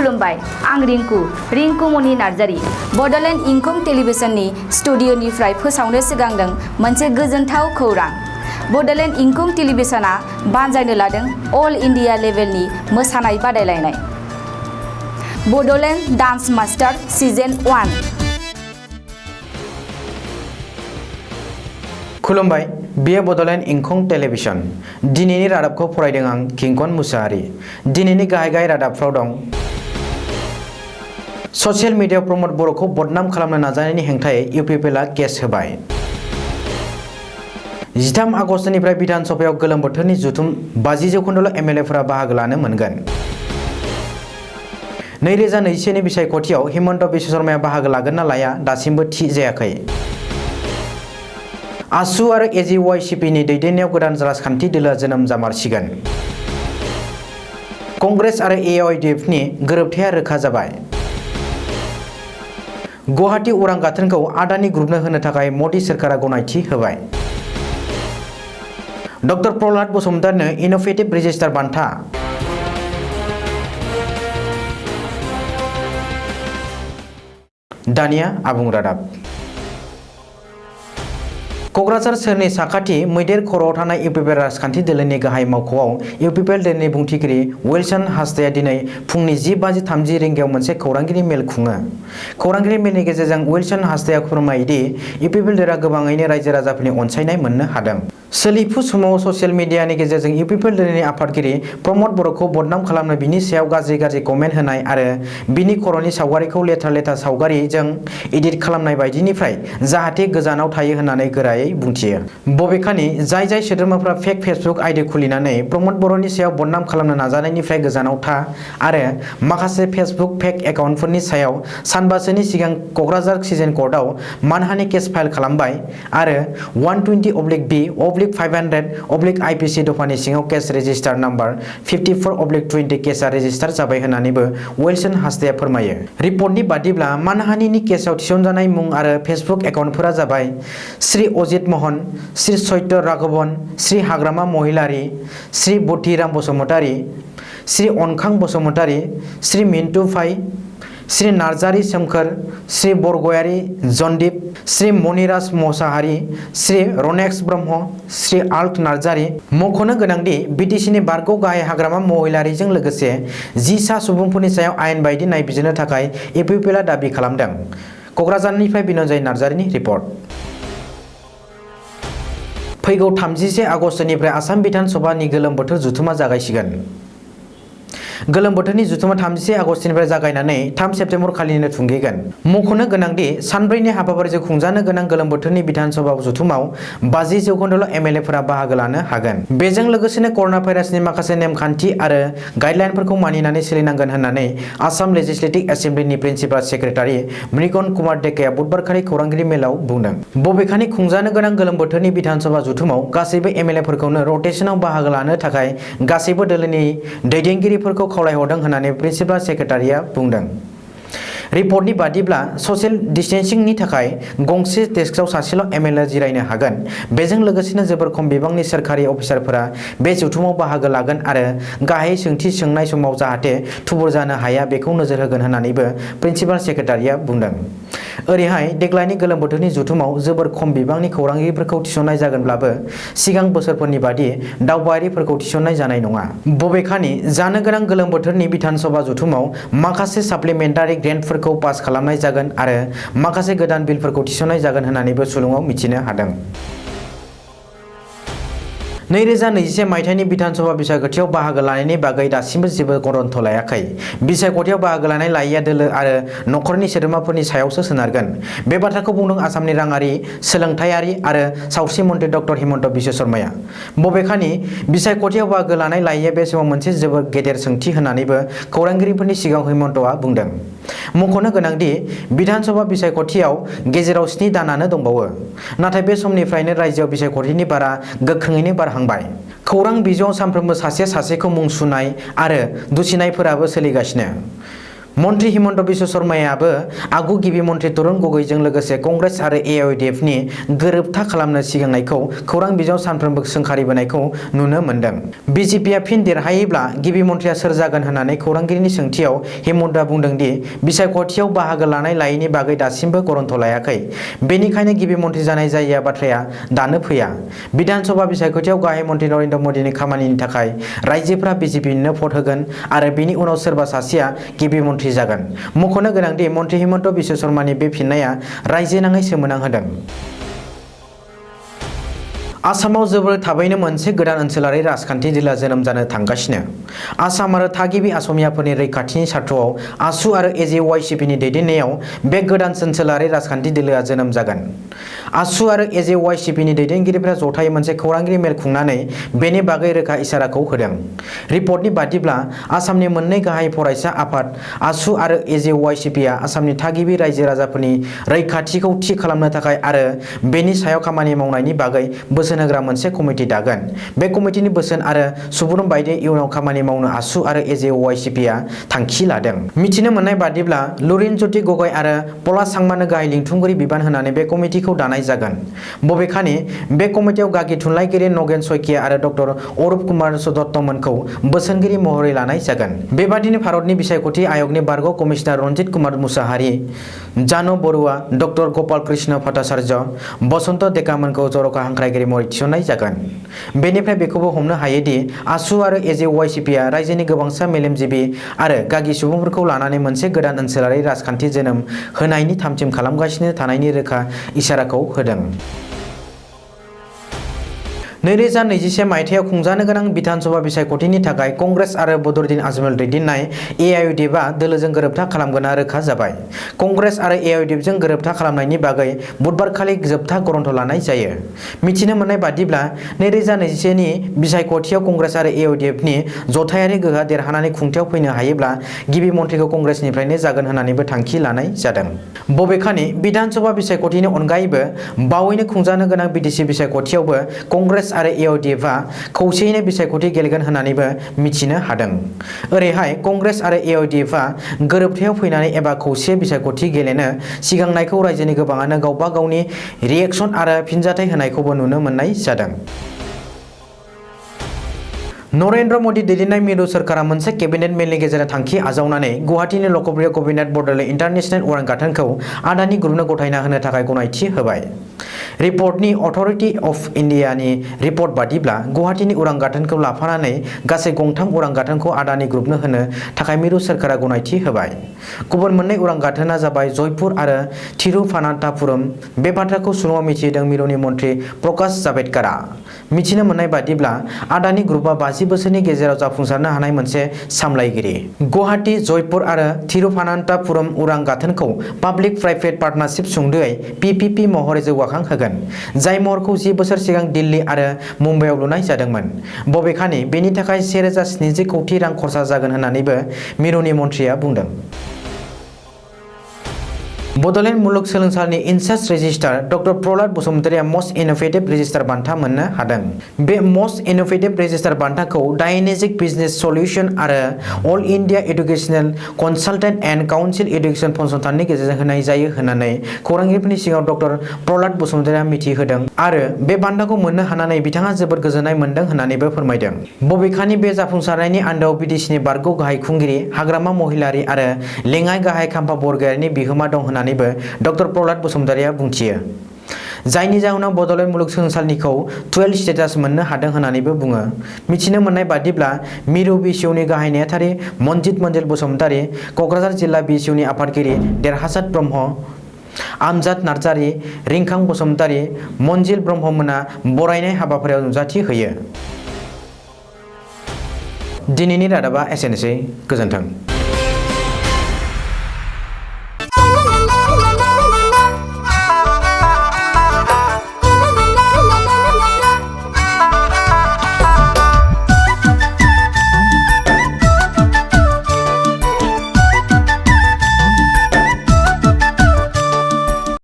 खुलुमबाय आं रिंकु मनि नार्जारी बड'लेण्ड इंखं टेलिभिजननि स्टुडिअ'निफ्राय फोसावनो सिगांदों मोनसे गोजोनथाव खौरां। बड'लेण्ड इंखं टेलिभिजनआ बानजायनो लादों अल इन्डिया लेभेलनि मोसानाय बादायलायनाय बड'लेण्ड डान्स मास्टार सिजन 1। खुलुमबाय, बेयो बड'लेण्ड इंखं टेलिभिजन। दिनैनि रादाबखौ फरायदों आं किंकन मुसाहारि। दिनैनि गाहाय रादाबफ्राव दं। ससियेल मिडियायाव प्रमद बर'खौ बदनाम खालामनो नाजानायनि हेंथायै इउपिपिएलआ केस होबाय। 13 आगस्तनिफ्राय बिधान सभायाव गोलोम बोथोरनि जथुम 50% एमएलएफोरा बाहागो लानो मोनगोन। 2021 नि बिसायख'थियाव हिमन्त बिश्व शर्माया बाहागो लागोन ना लाया दासिमबो थि जायाखै। आसु आरो एजिवाइसिपिनि दैदेननायाव गोदान राजखान्थि दोलोआ जोनोम जामारसिगोन। कंग्रेस आरो एआइडिएफनि गोरोबथाया रोखा जाबाय। गुवाहाटी उरां गाथोनखौ आदानि ग्रुपनो होनो थाखाय मदि सोरखारा गनायथि होबाय। डक्टर प्रहलाद बसुमतारिनो इनोभेटिभ रेजिस्टार बान्था। दानिया आबुं रादाब। क'क्राझार सोहोरनि साखाथि मैदेर खर'आव थानाय इउपिपिएल राजखान्थि दोलोनि गाहाय मावख'आव इउपिपिएल दोलोनि बुंथिगिरि विल्सन हासदाया दिनै फुंनि 10:30 रिंगायाव मोनसे खौरांगिरि मेल खुङो। खौरांगिरि मेलनि गेजेरजों विल्सन हासदाया फोरमायो दि इउपिपिएल दोलोआ गोबाङैनो रायजो राजाफोरनि अनसायनाय मोननो हादों। सोलिफु समाव ससियेल मिडियानि गेजेरजों इउपिपिएल दोलोनि आफादगिरि प्रमद बर'खौ बदनाम खालामनो बिनि सायाव गाज्रि कमेन्ट होनाय आरो बिनि खर'नि सावगारिखौ लेथ्रा सावगारिजों एडिट खालामनाय बायदिनिफ्राय जाहाथे गोजानाव थायो होननानै गोरायै बुंथियो। बबेखानि जाय सोद्रोमाफ्रा फेक फेसबुक आइडि खुलिनानै प्रमद बर'नि सायाव बदनाम खालामनो नाजानायनिफ्राय गोजानाव था आरो माखासे फेसबुक फेक एकाउन्टफोरनि सायाव सानबासोनि सिगां क'क्राझार सेसन कर्टआव मानहानि केस फाइल खालामबाय आरो 120/B/500/IPC दफानि सिङाव केस रेजिस्टार नाम्बार 54/20 केसआ रेजिस्टार जाबाय होननानैबो विल्सन हासदाया फोरमायो। रिपर्टनि बादिब्ला मानहानिनि केसआव थिसनजानाय मुं आरो फेसबुक एकाउन्टफोरा जाबाय श्री अजित महन, श्री सत्य राघवन, श्री हाग्रामा महिलारी, श्री बतिराम बसुमतारी, श्री अनखां बसुमतारी, श्री मिन्टु फाइ, श्री नार्जारी सोमखोर, श्री बरगयारी जन्दीप, श्री मनिराज मोसाहारी, श्री रनेक्स ब्रह्म, श्री आल्क नार्जारी। मख'नो गोनांदि बिटिसिनि बारग' गाहाय हाग्रामा महिलारीजों लोगोसे 10 सा सुबुंफोरनि सायाव आयेन बायदि नायबिजिरनो थाखाय इउपिपिएलआ दाबि खालामदों। क'क्राझारनिफ्राय बिनजय नार्जारीनि रिपर्ट। फैगौ 31 आगस्तनिफ्राय आसाम बिधान सभानि गोलोम बोथोर जथुमा जागायसिगोन। गोलोम बोथोरनि जथुमा 31 आगस्तनिफ्राय जागायनानै 3 सेप्तेम्बर खालिनो थुंगेगोन। मख'नो गोनांदि सानब्रैनि हाबाफारिजों खुंजानो गोनां गोलोम बोथोरनि बिधान सभा जथुमाव 50% एमएलएफोरा बाहागो लानो हागोन। बेजों लोगोसेनो कर'ना भाइरासनि माखासे नेमखान्थि आरो गाइडलाइनफोरखौ मानिनानै सोलिनांगोन होननानै आसाम लेजिस्लेटिभ एसेम्बलिनि प्रिन्सिपाल सेक्रेटारि मृगन कुमार डेकाया बुधबारखालि खौरांगिरि मेलाव बुंदों। बबेखानि खुंजानो गोनां गोलोम बोथोरनि बिधान सभा जथुमाव गासैबो एमएलएफोरखौनो रटेसनाव बाहागो लानो थाखाय गासैबो दोलोनि दैदेनगिरिफोरखौ खावलायहरदों होननानै प्रिन्सिपाल सेक्रेटारिया बुंदों। रिपर्टनि बादिब्ला ससियेल डिस्टेन्सिंनि थाखाय गंसे डेस्कआव सासेल' एमएलए जिरायनो हागोन। बेजों लोगोसेनो जोबोर खम बिबांनि सोरखारि अफिसारफोरा बे जथुमाव बाहागो लागोन आरो गाहाय सोंथि सोंनाय समाव जाहाथे थुबुर जानो हाया बेखौ नोजोर होगोन होननानैबो प्रिन्सिपाल सेक्रेटारिया बुंदों। ओरैहाय देग्लायनि गोलोम बोथोरनि जथुमाव जोबोर खम बिबांनि खौरांगिरिफोरखौ थिसननाय जागोनब्लाबो सिगां बोसोरफोरनि बादि दावबायारिफोरखौ थिसननाय जानाय नङा। बबेखानि जानो गोनां गोलोम बोथोरनि बिधान सभा जथुमाव माखासे साप्लिमेन्टारि ग्रेन्टफोरखौ पास खालामनाय जागोन आरो माखासे गोदान बिलफोरखौ थिसननाय जागोन होननानैबो सुलुङाव मिथिनो हादों। 2021 मायथाइनि बिधान सभा बिसायख'थियाव बाहागो लानायनि बागै दासिमबो जेबो गरन्थ लायाखै। बिसायख'थियाव बाहागो लानाय लायैया दोलो आरो नखरनि सोद्रोमाफोरनि सायावसो सोनारगोन। बे बाथ्राखौ बुंदों आसामनि राङारि, सोलोंथायारि आरो सावस्रि मन्थ्रि डक्टर हिमन्त बिश्व शर्माया। बबेखानि बिसायख'थियाव बाहागो लानाय लायैया बे समाव मोनसे जोबोर गेदेर सोंथि होननानैबो खौरांगिरिफोरनि सिगाङाव हिमन्तआ बुंदों। मख'नो गोनांदि बिधान सभा बिसायख'थियाव गेजेराव 7 दानानो दंबावो। नाथाय बे समनिफ्रायनो रायजोआव बिसायख'थिनि बारा गोख्रोङैनो बारहांबाय। खौरां बिजोङाव सानफ्रोमबो सासेखौ मुं सुनाय आरो दुसिनायफोराबो सोलिगासिनो। मन्त्री हिमन्त बिश्व शर्मायाबो आगु गिबि मन्त्री तरुण गगैजों लोगोसे कंग्रेस आरो एआईडिएफ नि गोरोबथा खालामनो सिगांनायखौ खौरां बिजोङाव सानफ्रोमबो सोंखारिबोनायखौ नुनो मोन्दों। बिजेपिआ फिन देरहायोब्ला गिबि मन्थ्रिया सोर जागोन होननानै खौरांगिरिनि सोंथियाव हिमन्तआ बुंदों दि बिसायख'थियाव बाहागो लानाय लायैनि बागै दासिमबो गरन्थ लायाखै। बेनिखायनो गिबि मन्थ्रि जानाय जायैया बाथ्राया दानो फैया। बिधान सभा बिसायख'थियाव गाहाय मन्थ्रि नरेन्द्र मदिनि खामानिनि थाखाय रायजोफोरा बिजेपिनो भट होगोन आरो बेनि उनाव सोरबा सासेया गिबि मन्थ्रि जागोन। मख'नो गोनांदि मन्थ्रि हिमन्त बिश्व शर्मानि बे फिननाया रायजोनाङै सोमोनांहोदों। आसामाव जोबोर थाबैनो मोनसे गोदान ओनसोलारि राजखान्थि दोलोआ जोनोम जानो थांगासिनो। आसाम आरो थागिबि असमियाफोरनि रैखाथिनि सार्थआव आसु आरो एजेवाइसिपिनि दैदेननायाव बे गोदान ओनसोलारि राजखान्थि दोलोआ जोनोम जागोन। आसु आरो एजेवाइसिपिनि दैदेनगिरिफोरा जथायै मोनसे खौरांगिरि मेल खुंनानै बेनि बागै रोखा इसाराखौ होदों। रिपर्टनि बादिब्ला आसामनि मोननै गाहाय फरायसा आफाद आसु आरो एजेवाइसिपिआ आसामनि थागिबि रायजो राजाफोरनि रैखाथिखौ थि खालामनो थाखाय आरो बेनि सायाव खामानि मावनायनि बागै बोसोन होग्रा मोनसे कमिटि दागोन। बे कमिटिनि बोसोन आरो सुबुरुन बायदियै इयुनाव खामानि मावनो आसु आरो एजेवाइसिपिआ थांखि लादों। मिथिनो मोननाय बादिब्ला लुरिन ज्योति गगৈ आरो पलाश सांमानो गाहाय लिंथुमगिरि बिबान होनानै बे कमिटिखौ दानाय जागोन। बबेखानि बे कमिटियाव गागि थुनलाइगिरि नगेन शइकिया आरो डक्टर अरुप कुमार दत्तमोनखौ बोसोनगिरि महरै लानाय जागोन। बेबादिनो भारतनि बिसायख'थि आय'गनि बारग' कमिसनार रन्जित कुमार मुसाहारि, जानु बरुवा, डक्टर गपाल कृष्ण भट्टाचार्य, बसन्त देकामोनखौ जर'खा हांख्रायगिरि महरै थिसननाय जागोन। बेनिफ्राय बेखौबो हमनो हायोदि आसु आरो एजेवाइसिपिआ रायजोनि गोबांसा मेलेमजिबि आरो गागि सुबुंफोरखौ लानानै मोनसे गोदान ओनसोलारि राजखान्थि जोनोम होनायनि थामथिम खालामगासिनो थानायनि रोखा इसाराखौ होदों। 2021 मायथाइयाव खुंजानो गोनां बिधान सभा बिसायख'थिनि थाखाय कंग्रेस आरो बदरुद्दिन आजमल दैदेननाय एआईडिएफआ दोलोजों गोरोबथा खालामगोना रोखा जाबाय। कंग्रेस आरो एआईडिएफजों गोरोबथा खालामनायनि बागै बुधबारखालि जोबथा गरन्थ लानाय जायो। मिथिनो मोननाय बादिब्ला 2021 नि बिसायख'थियाव कंग्रेस आरो एआईडिएफनि जथायारि गोहोआ देरहानानै खुंथायाव फैनो हायोब्ला गिबि मन्थ्रिखौ कंग्रेसनिफ्रायनो जागोन होननानैबो थांखि लानाय जादों। बबेखानि बिधान सभा बिसायख'थिनि अनगायैबो बावैनो खुंजानो गोनां बिटिसि बिसायख'थियावबो कंग्रेस आरो एआईडिएफआ खौसेयैनो बिसायख'थि गेलेगोन होननानैबो मिथिनो हादों। ओरैहाय कंग्रेस आरो एआईडिएफआ गोरोबथायाव फैनानै एबा खौसे बिसायख'थि गेलेनो सिगांनायखौ रायजोनि गोबाङानो गावबा गावनि रिएक्सन आरो फिनजाथाय होनायखौबो नुनो मोननाय जादों। नरेन्द्र मदि दैदेननाय मिरु सोरखारा मोनसे केबिनेट मेलनि गेजेरजों थांखि आजावनानै गुवाहाटीनि लकप्रिय कबिनेट बड'लेण्ड इन्टारनेशनेल उरां गाथोनखौ आदानि ग्रुपनो गथायना होनो थाखाय गनायथि होबाय। रिपर्टनि अथ'रिटि अफ इन्डियानि रिपर्ट बादिब्ला गुवाहाटीनि उरां गाथोनखौ लाफानानै गासै गंथाम उरां गाथोनखौ आदानि ग्रुपनो होनो थाखाय मिरु सोरखारा गनायथि होबाय। गुबुन मोननै उरां गाथोना जाबाय जयपुर आरो थिरुभानान्थापुरम। बे बाथ्राखौ सुलुङाव मिथिहोदों मिरुनि मन्थ्रि प्रकाश जाभेदकारा। मिथिनो मोननाय बादिब्ला आदानि ग्रुपआ 50 बोसोरनि गेजेराव जाफुंसारनो हानाय मोनसे सामलायगिरि। गुवाहाटी, जयपुर आरो थिरुभानान्थापुरम उरां गाथोनखौ पाब्लिक प्राइभेट पार्टनारशिप सुंद'यै PPP महरै जौगाखां होगोन, जाय महरखौ 10 बोसोर सिगां दिल्ली आरो मुम्बाइआव लुनाय जादोंमोन। बबेखानि बेनि थाखाय 1070 कौटि रां खरसा जागोन होननानैबो मिरुनि मन्थ्रिया बुंदों। बड'लेण्ड मुलुगसोलोंसालिनि इनचार्ज रेजिस्ट्रार डक्टर प्रहलाद बसुमतारिया मस्ट इनोभेटिभ रेजिस्ट्रार बान्था मोननो हादों। बे मस्ट इनोभेटिभ रेजिस्ट्रार बान्थाखौ डायनेमिक बिजनेस सल्युशन आरो all India educational consultant and council education फसंथाननि गेजेरजों होनाय जायो होननानै खौरांगिरिफोरनि सिगाङाव डक्टर प्रहलाद बसुमतारिया मिथिहोदों आरो बे बान्थाखौ मोननो हानानै बिथाङा जोबोद गोजोननाय मोनदों होननानैबो फोरमायदों। बबेखानि बे जाफुंसारनायनि आन्दोआव बिटिसिनि बारग' गाहाय खुंगिरि हाग्रामा महिलारि आरो लेङाइ गाहाय खाम्फा बरगयारिनि बिहोमा दं होननानैबो डक्टर प्रहलाद बसुमतारिया बुंथियो, जायनि जाहोनाव बड'लेण्ड मुलुगसोलोंसालिखौ 12 स्टेटास मोननो हादों होननानैबो बुङो। मिथिनो मोननाय बादिब्ला मिरु बिसिउनि गाहाय नेहाथारि मनजित मन्जिल बसुमतारि, क'क्राझार जिल्ला बिसिउनि आफादगिरि देरहासात ब्रह्म, आमजाद नार्जारि, रिंखां बसुमतारि, मनजिल ब्रह्ममोना बरायनाय हाबाफारियाव नुजाथि होयो। दिनैनि रादाबा एसेनोसै। गोजोन्थों।